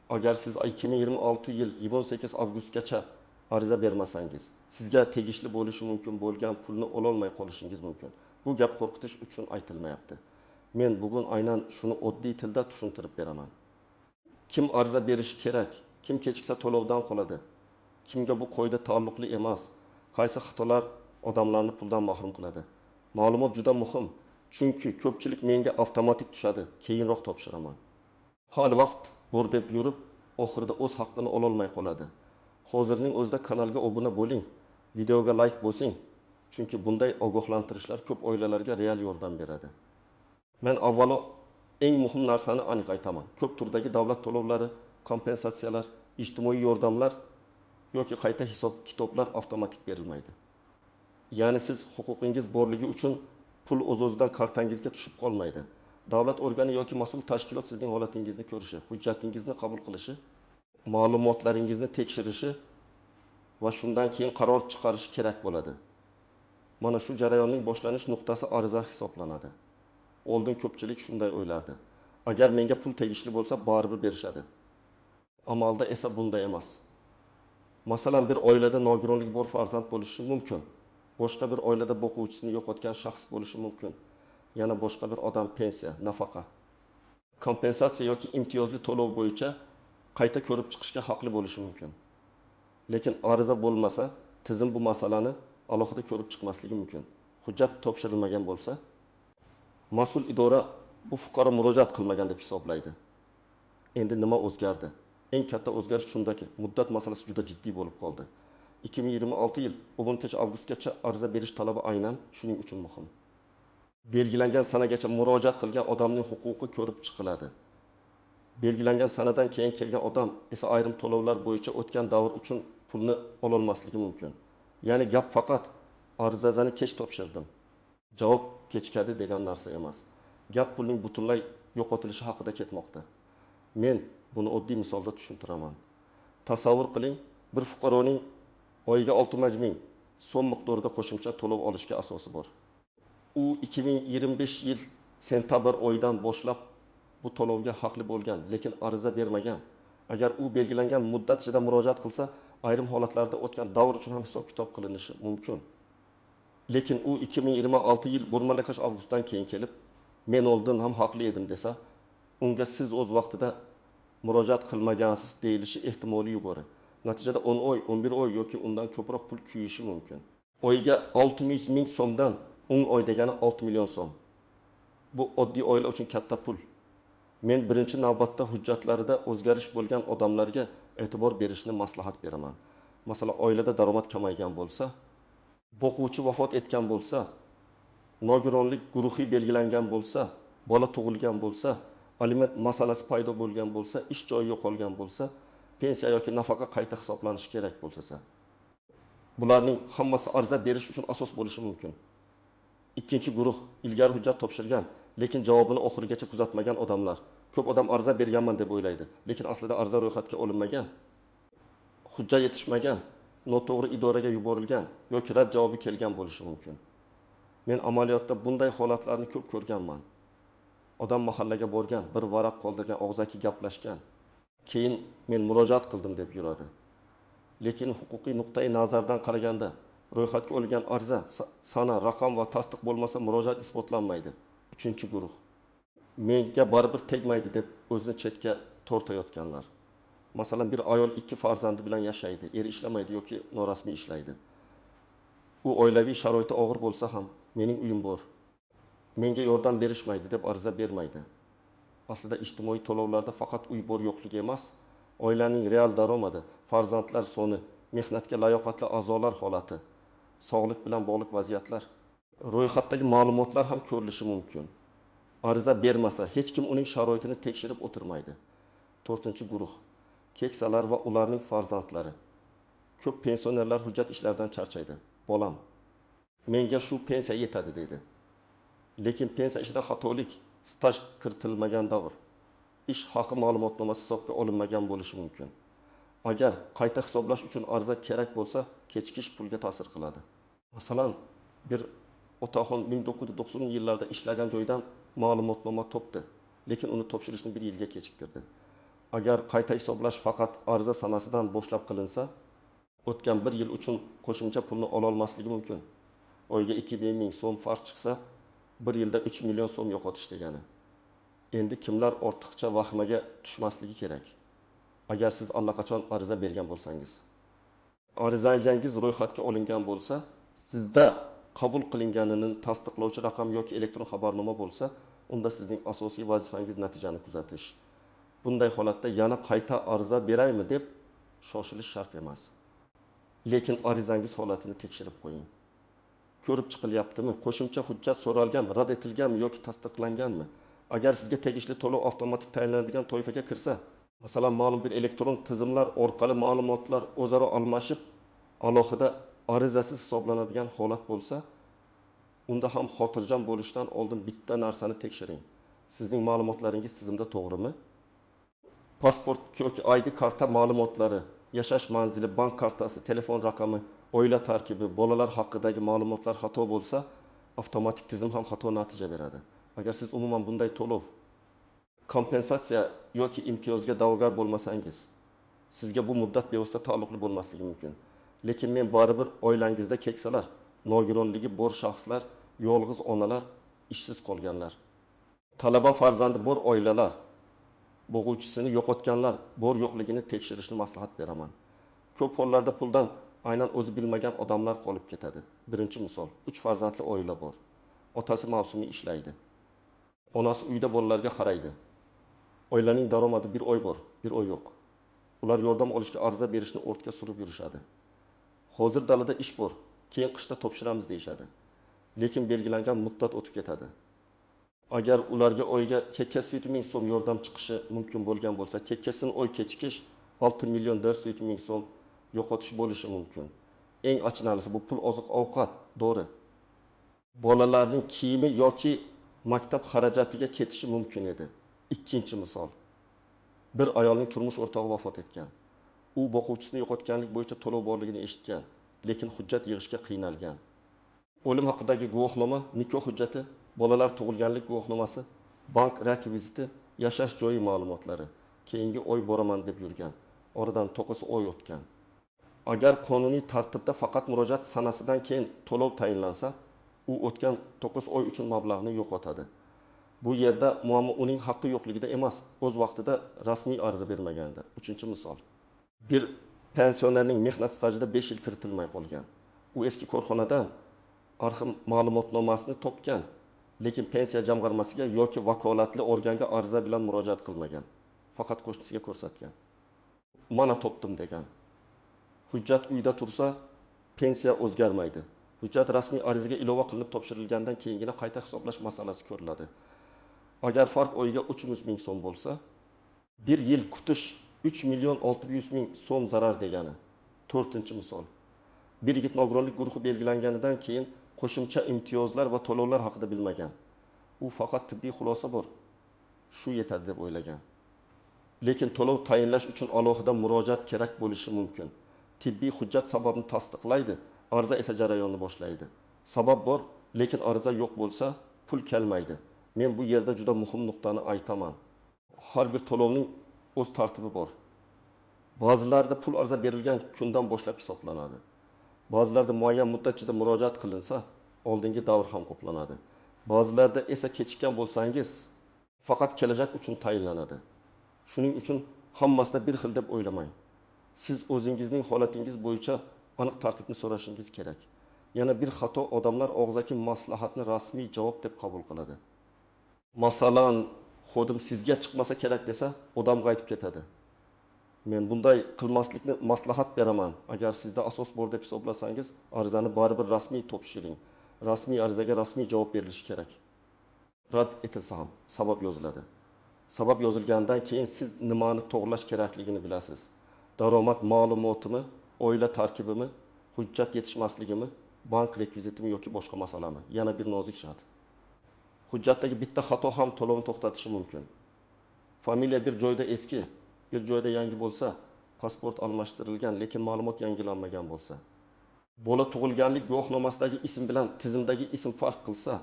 Agar siz 2026 yil 28 avgustgacha ariza bermasangiz, sizga tegishli bo'lishi mumkin bo'lgan pulni ololmay qolishingiz mumkin. Bu gap qo'rqitish uchun aytilmayapti. Men bugun aynan shuni oddiy tilda tushuntirib beraman. Kim ariza berishi kerak, kim kechiksa to'lovdan qoladi, kimga bu qoida taalluqli emas, qaysi xatolar odamlarni puldan mahrum qiladi. Ma'lumot juda muhim, chunki ko'pchilik menga avtomatik tushadi, keyinroq topshiraman, hali vaqt bor deb yurib, oxirida o'z haqqini ololmay qoladi. Hozirning o'zida kanalga obuna bo'ling, videoga layk bosing, chunki bunday ogohlantirishlar ko'p oilalarga real yordam beradi. Men avvalo eng muhim narsani aniq aytaman. Ko'p turdagi davlat to'lovlari, kompensatsiyalar, ijtimoiy yordamlar yoki qayta hisob kitoblar avtomatik berilmaydi. Ya'ni siz huquqingiz borligi uchun pul o'z-o'zidan kartangizga tushib qolmaydi. Davlat organi yoki mas'ul tashkilot sizning holatingizni ko'rishi, hujjatingizni qabul qilishi, ma'lumotlaringizni tekshirishi va shundan keyin qaror chiqarishi kerak bo'ladi. Mana shu jarayonning boshlanish nuqtasi ariza hisoblanadi. Oldin ko'pchilik shunday o'ylardi. Agar menga pul tegishli bo'lsa, baribir berishadi. Amalda esa bunday emas. Masalan, bir oilada nogironligi bor farzand bo'lishi mumkin. Boshqa bir oilada boquvchisini yo'qotgan shaxs bo'lishi mumkin. Yana boshqa bir odam pensiya, nafaqa, kompensatsiya yoki imtiyozli to'lov bo'yicha qayta ko'rib chiqishga haqli bo'lishi mumkin. Lekin ariza bo'lmasa, tizim bu masalani alohida ko'rib chiqmasligi mumkin. Hujjat topshirilmagan bo'lsa, mas'ul idora bu fuqaro murojaat qilmagan deb hisoblaydi. Endi nima o'zgardi? Eng katta o'zgarish shundaki, muddat masalasi juda jiddiy bo'lib qoldi. 2026 yil 10 avgustgacha ariza berish talabi aynan shuning uchun muhim. Belgilangan sanagacha murojaat qilgan odamning huquqi ko'rib chiqiladi. Belgilangan sanadan keyin kelgan odam esa ayrim to'lovlar bo'yicha o'tgan davr uchun pulni ololmasligi mumkin. Ya'ni gap faqat arizani kech topshirdim, javob kechikadi degan narsa emas. Gap pulning butunlay yo'qotilishi haqida ketmoqda. Men buni oddiy misolda tushuntiraman. Tasavvur qiling, bir fuqaroning oyiga 60 ming so'm miqdorida qo'shimcha to'lov olishga asosi bor. U 2025 yil sentabr oyidan boshlab bu to'lovga haqli bo'lgan, lekin ariza bermagan. Agar u belgilangan muddat ichida murojaat qilsa, ayrim holatlarda o'tgan davr uchun ham hisob-kitob qilinishi mumkin. Lekin u 2026 yil 1 avgustdan keyin kelib, men oldin ham haqli edim desa, unga siz o'z vaqtida murojaat qilmagansiz deyilishi ehtimoli yuqori. Natijada 10 oy, 11 oy yoki undan ko'proq pul kuyishi mumkin. Oyiga 600 ming so'mdan 10 oy degani 6 million so'm. Bu oddiy oila uchun katta pul. Men birinchi navbatda hujjatlarida o'zgarish bo'lgan odamlarga e'tibor berishni maslahat beraman. Masalan, oilada daromad kamaygan bo'lsa, boquvchi vafot etgan bo'lsa, nogironlik guruhi belgilangan bo'lsa, bola tug'ilgan bo'lsa, aliment masalasi paydo bo'lgan bo'lsa, ish joyi yo'qolgan bo'lsa, pensiya yoki nafaqa qayta hisoblanishi kerak bo'lsa, bularning hammasi ariza berish uchun asos bo'lishi mumkin. Ikkinchi guruh ilgari hujjat topshirgan, lekin javobini oxirigacha kuzatmagan odamlar. Ko'p odam ariza berganman deb o'ylaydi, lekin aslida ariza ro'yxatga olinmagan, hujjat yetishmagan, noto'g'ri idoraga yuborilgan yoki rad javobi kelgan bo'lishi mumkin. Men amaliyotda bunday holatlarni ko'p ko'rganman. Odam mahallaga borgan, bir varaq qoldirgan, og'zaki gaplashgan, keyin men murojaat qildim deb yuradi. Lekin huquqiy nuqtai nazardan qaraganda ro'yxatga olingan ariza sana, raqam va tasdiq bo'lmasa murojaat isbotlanmaydi. Uchinchi guruh, menga baribir tegmaydi deb o'zini chetga tortayotganlar. Masalan, bir ayol 2 farzandi bilan yashaydi, eri ishlamaydi yoki norasmiy ishlaydi. U oilaviy sharoiti og'ir bo'lsa ham, mening uyim bor, menga yordam berishmaydi deb ariza bermaydi. Aslida ijtimoiy to'lovlarda faqat uy bor yo'qligi emas, oilaning real daromadi, farzandlar soni, mehnatga layoqatli a'zolar holati, sog'lik bilan bog'liq vaziyatlar, ro'yxatdagi ma'lumotlar ham ko'rilishi mumkin. Ariza bermasa hech kim uning sharoitini tekshirib o'tirmaydi. To'rtinchi guruh, keksalar va ularning farzandlari. Ko'p pensionerlar hujjat ishlaridan charchaydi. Bolam, menga shu pensiya yetadi deydi. Lekin pensiya ishida xatolik, staj kiritilmagan davr, ish haqi ma'lumotnomasi hisobga olinmagan bo'lishi mumkin. Agar qayta hisoblash uchun ariza kerak bo'lsa, kechikish pulga ta'sir qiladi. Masalan, bir otaxon 1990 yillarda ishlagan joydan ma'lumotnoma topdi, lekin uni topshirishni bir yilga kechiktirdi. Agar qayta hisoblash faqat ariza sanasidan boshlab qilinsa, o'tgan bir yil uchun qo'shimcha pulni ololmasligi mumkin. Oyiga 2000 ming so'm farq chiqsa, bir yilda 3 million so'm yo'qotish degani. Endi kimlar ortiqcha vahimaga tushmasligi kerak? Agar siz allaqachon ariza bergan bo'lsangiz, arizangiz ro'yxatga olingan bo'lsa, sizda qabul qilinganini tasdiqlovchi raqam yoki elektron xabarnoma bo'lsa, unda sizning asosiy vazifangiz natijani kuzatish. Bunday holatda yana qayta ariza beraymi deb shoshilish shart emas. Lekin arizangiz holatini tekshirib qo'ying. Ko'rib chiqilyaptimi? Qo'shimcha hujjat so'ralganmi, rad etilganmi yoki tasdiqlanganmi? Agar sizga tegishli to'lov avtomatik tayinlanadigan toifaga kirsa, masalan, ma'lum bir elektron tizimlar orqali ma'lumotlar o'zaro almashib, alohida arizasiz hisoblanadigan holat bo'lsa, unda ham xotirjam bo'lishdan oldin bitta narsani tekshiring. Sizning ma'lumotlaringiz tizimda to'g'rimi? Pasport yoki ID karta ma'lumotlari, yashash manzili, bank kartasi, telefon raqami, oila tarkibi, bolalar haqidagi ma'lumotlar xato bo'lsa, avtomatik tizim ham xato natija beradi. Agar siz umuman bunday to'lov, kompensatsiya yoki imtiyozga da'vogar bo'lmasangiz, sizga bu muddat bevosita taalluqli bo'lmasligi mumkin. Lekin men baribir oilangizda keksalar, nogironligi bor shaxslar, yolg'iz onalar, ishsiz qolganlar, talaba farzandi bor oilalar, bo'g'uvchisini yo'qotganlar bor yo'qligini tekshirishni maslahat beraman. Ko'p hollarda puldan aynan o'zi bilmagan odamlar qolib ketadi. Birinchi misol, 3 farzandli oila bor. Otasi mavsumiy ishlaydi. Onasi uyda bolalarga qaraydi. Oilaning daromadi bir oy bor, bir oy yo'q. Ular yordam olishga ariza berishni ortga surib yurishadi. Hozir dalada ish bor, keyin qishda topshiramiz deyishadi. Lekin belgilangan muddat o'tib ketadi. Agar ularga oyiga 800 ming so'm yordam chiqishi mumkin bo'lgan bo'lsa, 8 oy kechikish 6 million 400 ming so'm yo'qotish bo'lishi mumkin. Eng achinarlisi bu pul oziq-ovqat, to'g'ri. Bolalarning kiyimi yoki maktab xarajatiga ketishi mumkin edi. Ikkinchi misol. Bir ayolning turmush o'rtog'i vafot etgan. U boquvchisini yo'qotganlik bo'yicha to'lov borligini eshitgan, lekin hujjat yig'ishga qiynalgan. O'lim haqidagi guvohnoma, nikoh hujjati, bolalar tug'ilganlik guvohnomasi, bank rekviziti, yashash joyi ma'lumotlari. Keyingi oy boraman deb yurgan. Oradan 9 oy o'tgan. Agar qonuniy tartibda faqat murojaat sanasidan keyin to'lov tayinlansa, u o'tgan 9 oy uchun mablag'ni yo'qotadi. Bu yerda muammo uning haqqi yo'qligida emas, o'z vaqtida rasmiy ariza bermaganda. Uchinchi misol. Bir pensionerning mehnat stajida 5 yil kiritilmay qolgan. U eski korxonadan arxiv ma'lumotnomasini topgan, lekin pensiya jamg'armasiga yoki vakolatli organga ariza bilan murojaat qilmagan. Faqat qo'shnisiga ko'rsatgan. Mana topdim degan. Hujjat uyda tursa, pensiya o'zgarmaydi. Hujjat rasmiy arizaga ilova qilinib topshirilgandan keyingina qayta hisoblash masalasi ko'riladi. Agar farq oyiga 300 ming so'm bo'lsa, bir yil kutish 3 million 600 ming so'm zarar degani. To'rtinchi misol. Bir yigit nogironlik guruhi belgilanganidan keyin qo'shimcha imtiyozlar va to'lovlar haqida bilmagan. U faqat tibbiy xulosa bor, shu yetadi deb o'ylagan. Lekin to'lov tayinlash uchun alohida murojaat kerak bo'lishi mumkin. Tibbiy hujjat sababni tasdiqlaydi, ariza esa jarayonni boshlaydi. Sabab bor, lekin ariza yo'q bo'lsa, pul kelmaydi. Men bu yerda juda muhim nuqtani aytaman. Har bir to'lovning o'z tartibi bor. Ba'zilarda pul ariza berilgan kundan boshlab hisoblanadi. Ba'zilarda muayyan muddat ichida murojaat qilinsa, oldingi davr ham qoplanadi. Ba'zilarda esa kechikkan bo'lsangiz, faqat kelajak uchun tayinlanadi. Shuning uchun hammasida bir xil deb o'ylamang. Siz o'zingizning holatingiz bo'yicha aniq tartibni so'rashingiz kerak. Yana bir xato, odamlar og'zaki maslahatni rasmiy javob deb qabul qiladi. Masalan, xodim sizga chiqmasa kerak desa, odam qaytib ketadi. Men bunday qilmaslikni maslahat beraman. Agar sizda asos bor deb hisoblasangiz, arizani baribir rasmiy topshiring. Rasmiy arizaga rasmiy javob berilishi kerak. Rad etilsa ham sabab yoziladi. Sabab yozilgandan keyin siz nimani to'g'rilash kerakligini bilasiz. Daromad ma'lumotimi, oila tarkibimi, hujjat yetishmasligimi, bank rekvizitimi yoki boshqa masalami? Yana bir nozik shart. Hujjatdagi bitta xato ham to'lovni to'xtatishi mumkin. Familiya bir joyda eski, bir joyda yangi bo'lsa, pasport almashtirilgan, lekin ma'lumot yangilanmagan bo'lsa, bola tug'ilganlik guvohnomasidagi ism bilan tizimdagi ism farq qilsa,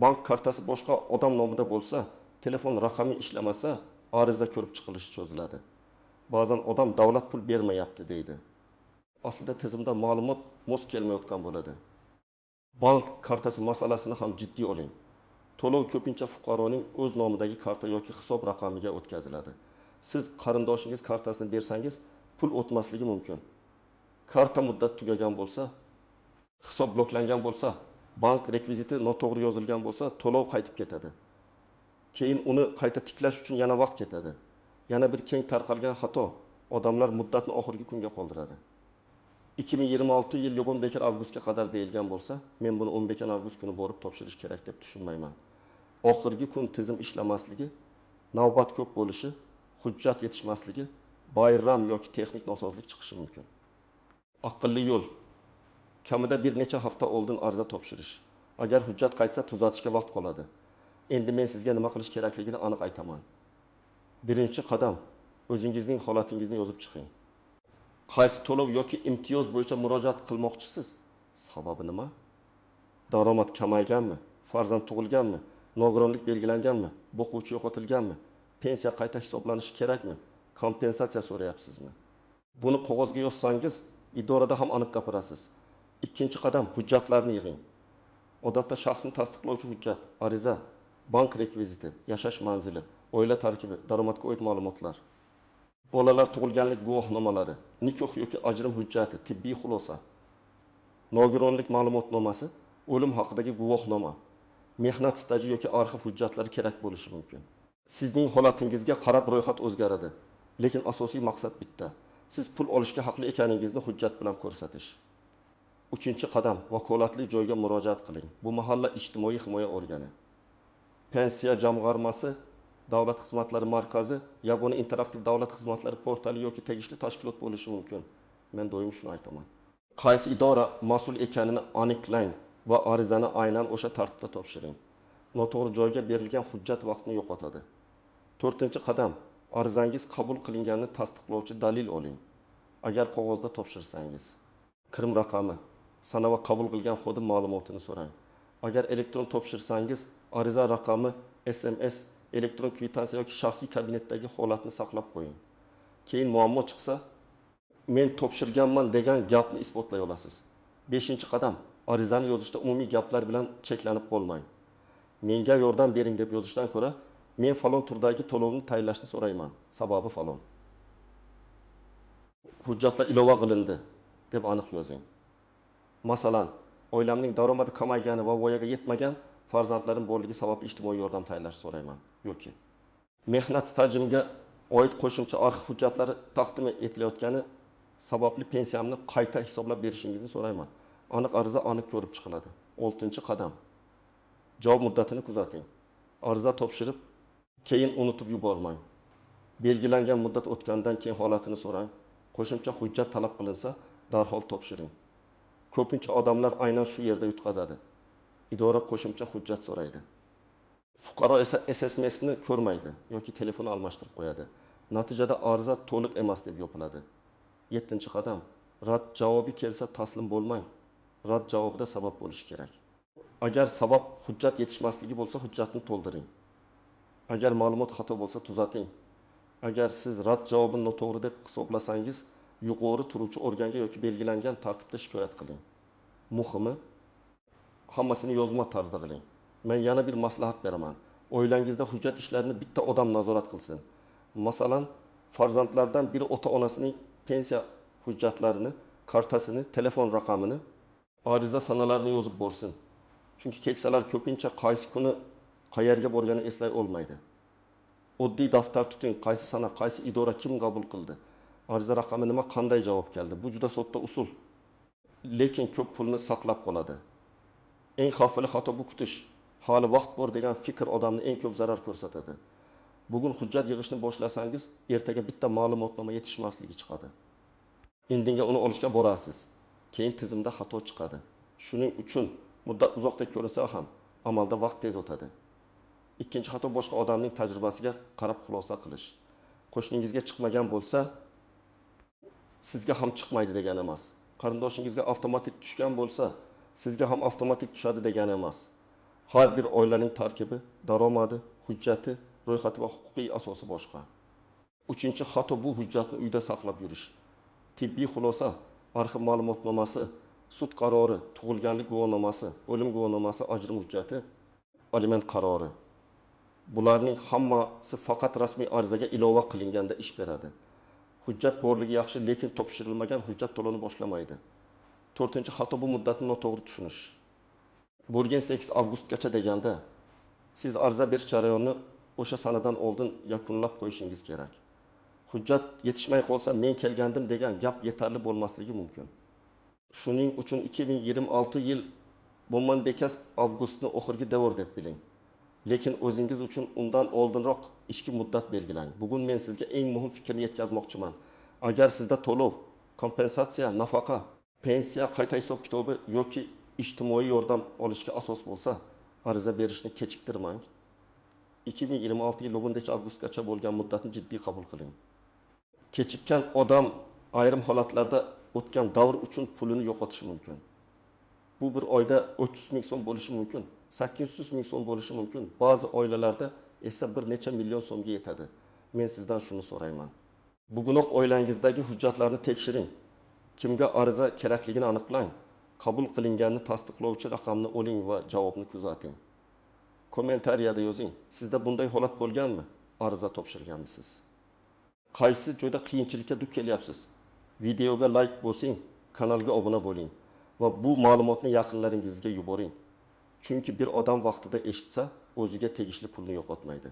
bank kartasi boshqa odam nomida bo'lsa, telefon raqami ishlamasa, Ariza ko'rib chiqilishi cho'ziladi. Ba'zan odam davlat pul bermayapti deydi. Aslida tizimda ma'lumot mos kelmayotgan bo'ladi. Bank kartasi masalasini ham jiddiy oling. To'lov ko'pincha fuqaroning o'z nomidagi karta yoki hisob raqamiga o'tkaziladi. Siz qarindoshingiz kartasini bersangiz, pul o'tmasligi mumkin. Karta muddati tugagan bo'lsa, hisob bloklangan bo'lsa, bank rekviziti noto'g'ri yozilgan bo'lsa, to'lov qaytib ketadi. Keyin uni qayta tiklash uchun yana vaqt ketadi. Yana bir keng tarqalgan xato: odamlar muddatni oxirgi kunga qoldiradi. 2026 yil 15 avgustga qadar deyilgan bo'lsa, men buni 15 avgust kuni borib topshirish kerak deb tushunmayman. Oxirgi kun tizim ishlamasligi, navbat ko'p bo'lishi, hujjat yetishmasligi, bayram yoki texnik nosozlik chiqishi mumkin. Aqlli yo'l: kamida bir necha hafta oldin ariza topshirish. Agar hujjat qaytsa, tuzatishga vaqt qoladi. Endi men sizga nima qilish kerakligini aniq aytaman. Birinchi qadam: o'zingizning holatingizni yozib chiqing. Qaysi to'lov yoki imtiyoz bo'yicha murojaat qilmoqchisiz? Sababi nima? Daromad kamayganmi? Farzand tug'ilganmi? Nogironlik belgilanganmi? Boquvchi yo'qotilganmi? Pensiya qayta hisoblanishi kerakmi? Kompensatsiya so'rayapsizmi? Buni qog'ozga yozsangiz, idorada ham aniq gapirasiz. Ikkinchi qadam: hujjatlarni yig'ing. Odatda shaxsni tasdiqlovchi hujjat, ariza, bank rekviziti, yashash manzili, oila tarkibi, daromadga oid ma'lumotlar, bolalar tug'ilganlik guvohnomalari, nikoh yoki ajrim hujjati, tibbiy xulosa, nogironlik ma'lumotnomasi, o'lim haqidagi guvohnoma, mehnat staji yoki arxiv hujjatlari kerak bo'lishi mumkin. Sizning holatingizga qarab ro'yxat o'zgaradi, lekin asosiy maqsad bitta: siz pul olishga haqli ekaningizni hujjat bilan ko'rsatish. Uchinchi qadam: vakolatli joyga murojaat qiling. Bu mahalla ijtimoiy himoya organi, pensiya jamg'armasi, davlat xizmatlari markazi, yagona interaktiv davlat xizmatlari portali yoki tegishli tashkilot bo'lishi mumkin. Men doim shuni aytaman: qaysi idora mas'ul ekanini aniqlang va arizani aynan o'sha tartibda topshiring. Noto'g'ri joyga berilgan hujjat vaqtni yo'qotadi. To'rtinchi qadam: arizangiz qabul qilinganini tasdiqlovchi dalil oling. Agar qog'ozda topshirsangiz, kirim raqami, sana va qabul qilgan xodim ma'lumotini so'rang. Agar elektron topshirsangiz, ariza raqami, SMS, elektron kvitansiya yoki shaxsiy kabinetdagi holatni saqlab qo'ying. Keyin muammo chiqsa, men topshirganman degan gapni isbotlay olasiz. Beshinchi qadam: arizani yozishda umumiy gaplar bilan cheklanib qolmang. Menga yordam bering deb yozishdan ko'ra, men falon turdagi to'lovni tayinlashni so'rayman, sababi falon, hujjatlar ilova qilindi deb aniq yozing. Masalan, oilamning daromadi kamaygani va voyaga yetmagan farzandlarim borligi sababli ijtimoiy yordam tayinlashni so'rayman yoki mehnat stajimga oid qo'shimcha arxiv hujjatlari taqdim etilayotgani sababli pensiyamni qayta hisoblab berishingizni so'rayman. Aniq ariza aniq ko'rib chiqiladi. Oltinchi qadam: javob muddatini kuzating. Ariza topshirib, keyin unutib yubormang. Belgilangan muddat o'tgandan keyin holatini so'rang. Qo'shimcha hujjat talab qilinsa, darhol topshiring. Ko'pincha odamlar aynan shu yerda yutqazadi. Idora qo'shimcha hujjat so'raydi, fuqaro esa SMSni ko'rmaydi yoki telefon almashtirib qo'yadi. Natijada ariza to'liq emas deb yopiladi. Yettinchi qadam: rad javobi kelsa, taslim bo'lmang. Rad javobida sabab bo'lishi kerak. Agar sabab hujjat yetishmasligi bo'lsa, hujjatni to'ldiring. Agar ma'lumot xato bo'lsa, tuzating. Agar siz rad javobini noto'g'ri deb hisoblasangiz, yuqori turuvchi organga yoki belgilangan tartibda shikoyat qiling. Muhimi, hammasini yozma tarzda qiling. Men yana bir maslahat beraman: oilangizda hujjat ishlarini bitta odam nazorat qilsin. Masalan, farzandlardan biri ota onasining pensiya hujjatlarini, kartasini, telefon raqamini, ariza sanalarini yozib borsin. Chunki keksalar ko'pincha qaysi kuni qayerga borganini eslay olmaydi. Oddiy daftar tuting: qaysi sana, qaysi idora, kim qabul qildi, ariza raqami nima, qanday javob keldi. Bu juda sodda usul, lekin ko'p pulni saqlab qoladi. Eng xavfli xato bu kutish. Hali vaqt bor degan fikr odamni eng ko'p zarar ko'rsatadi. Bugun hujjat yig'ishni boshlasangiz, ertaga bitta ma'lumotnoma yetishmasligi chiqadi, indinga uni olishga borasiz, keyin tizimda xato chiqadi. Shuning uchun muddat uzoqdek ko'rinsa ham, amalda vaqt tez o'tadi. Ikkinchi xato: boshqa odamning tajribasiga qarab xulosa qilish. Qo'shningizga chiqmagan bo'lsa, sizga ham chiqmaydi degani emas. Qarindoshingizga avtomatik tushgan bo'lsa, sizga ham avtomatik tushadi degani emas. Har bir oilaning tarkibi, daromadi, hujjati ro'yxati va huquqiy asosi boshqa. Uchinchi xato bu hujjatni uyda saqlab yurish. Tibbiy xulosa, arxiv ma'lumotnomasi, sud qarori, tug'ilganlik guvohnomasi, o'lim guvohnomasi, ajrim hujjati, aliment qarori. Bularning hammasi faqat rasmiy arizaga ilova qilinganda ish beradi. Hujjat borligi yaxshi, lekin topshirilmagan hujjat to'lovni boshlamaydi. To'rtinchi xato bu muddatni noto'g'ri tushunish. Bo'lgan 8 avgustgacha deganda siz ariza berish jarayonini o'sha sanadan oldin yakunlab qo'yishingiz kerak. Hujjat yetishmay qolsa, men kelgandim degan gap yetarli bo'lmasligi mumkin. Shuning uchun 2026 yil bo'lmandekaz avgustni oxirgi davr deb biling. Lekin o'zingiz uchun undan oldinroq ichki muddat belgilang. Bugun men sizga eng muhim fikrni yetkazmoqchiman. Agar sizda to'lov, kompensatsiya, nafaqa, pensiya, qayta hisob kitobi yoki ijtimoiy yordam olishga asos bo'lsa, ariza berishni kechiktirmang. 2026 yil 10 avgustgacha bo'lgan muddatni jiddiy qabul qiling. Kechikkan odam ayrim holatlarda o'tgan davr uchun pulini yo'qotishi mumkin. Bu bir oyda 300 ming so'm bo'lishi mumkin, 800 ming so'm bo'lishi mumkin. Ba'zi oilalarda esa bir necha million so'mga yetadi. Men sizdan shuni so'rayman. Bugunoq oilangizdagi hujjatlarni tekshiring. Kimga ariza kerakligini aniqlang. Qabul qilinganini tasdiqlovchi raqamni oling va javobni kuzating. Kommentariyada yozing. Sizda bunday holat bo'lganmi? Ariza topshirganmisiz? Qaysi joyda qiyinchilikka duch kelyapsiz? Videoga like bosing, kanalga obuna bo'ling va bu ma'lumotni yaqinlaringizga yuboring. Chunki bir odam vaqtida eshitsa, o'ziga tegishli pulni yo'qotmaydi.